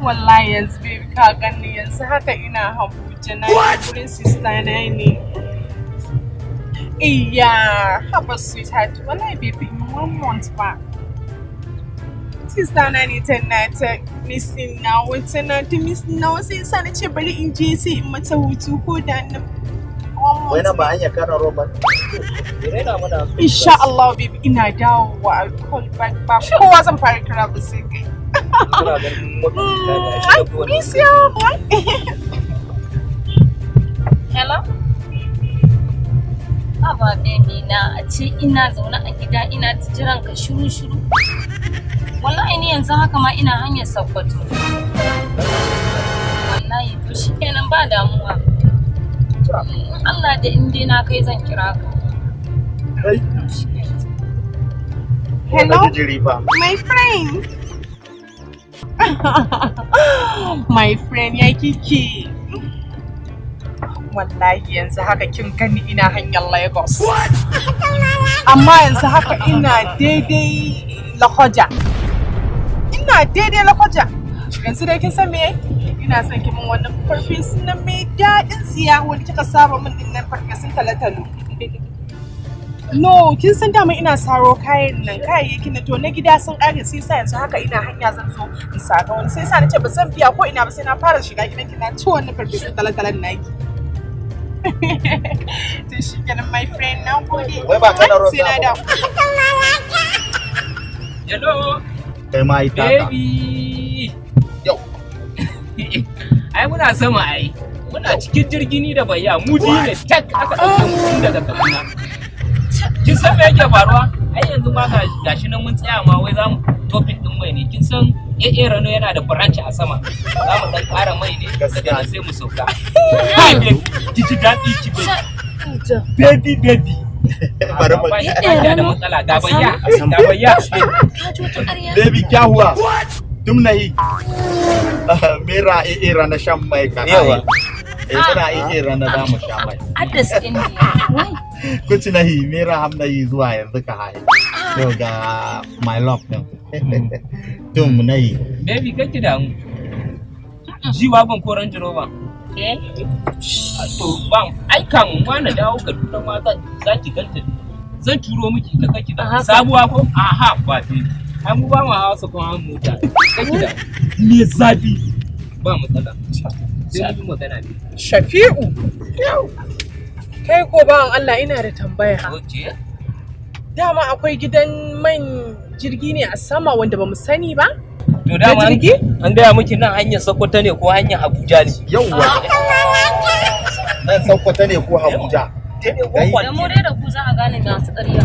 Wallahi yanzu, baby, ka gani yanzu haka ina Abuja, na yi wurin sister na ne. Iya, haba sweetheart, wallahi baby, in one month ba. Sister na ne tana ta missing na, wata na ta missing na, sai sa na ce bari in je sai in mata hutu ko da na one Wai month. nan ba hanyar Kano Road ba? Insha Allah, baby, ina dawowa, I'll call back, ba kowa zan fara kira ba sai kai. I miss you. Hello? Haba baby na, a ce ina zaune a gida ina ta jiran ka shiru shiru. Wallahi ni yanzu haka ma ina hanyar Sokoto. Wallahi to shikenan, ba damuwa. In Allah da in dai na kai zan kira ka. Kai. Shikenan. Hello? Na jiri fa. My friend. My friend, ya kike? Wallahi yanzu haka kin gani ina hanyar Lagos. Amma yanzu haka ina daidai Lokoja. Ina daidai Lokoja. Yanzu dai kin san me? Ina son ki min wannan farfesun nan mai daɗin tsiya wanda kika saba min din nan, farfesun talotalo. No, kin san dama ina saro kayan nan, kayayyakin nan, to na gida sun ƙare, sai sa yanzu haka ina hanya zan zo in saka wani, sai sa nace ba zan biya ko ina ba sai na fara shiga gidan ki na ci wannan farfesun talotalo'n naki. To shi kenan, my friend, na gode. Wai ba Kano Road Sai na za dawo. Hello, Kai ma yi taka. baby. Yau. Ai muna sama ai. Muna cikin jirgi ni da bayya, mu biyu ne tak aka ɗauke mu tun daga Kaduna. Kin san me yake faruwa? Ai yanzu ma gashi nan mun tsaya ma, wai za mu topping din mai ne. Kin san AA Rano yana da branch a sama. Za mu dan ƙara mai ne daga nan sai mu sauka. Hi baby, ki ji daɗi ki baby. Baby, baby. Bari mu Ba da matsala, ga bayya, ga bayya. Ka ji wata ƙarya? Baby, क्या हुआ? तुम नहीं mera AA Rano shan mai ka. Yawa. Eh, muna AA Rano za mu sha mai. Addas ɗin ne. Wai. कुछ नहीं मेरा, हम नहीं zuwa yanzu ka haye. To ga my love din. तुम नहीं. Baby, kake damu. G-Wagon ko Range Rover? Eh? To ba ai kamun ma na dawo Kaduna ma za ki ganta. Zan turo miki ita, kake da Haka. Sabuwa ko? Aha, ba baby. Ai mu ba mu hawa su kuma mota. Kake da me zafi? Ba matsala. Sai mun yi magana ne. Shafi'u. Kai ko bawan Allah, ina da tambaya. Okay. Dama akwai gidan man jirgi ne a sama wanda bamu sani ba? To dama Na jirgi? an gaya miki nan hanyar Sokoto ne ko hanyar Abuja ne? Yauwa. Nan Sokoto ne ko Abuja? Da mu dai da ku za a gane masu ƙarya.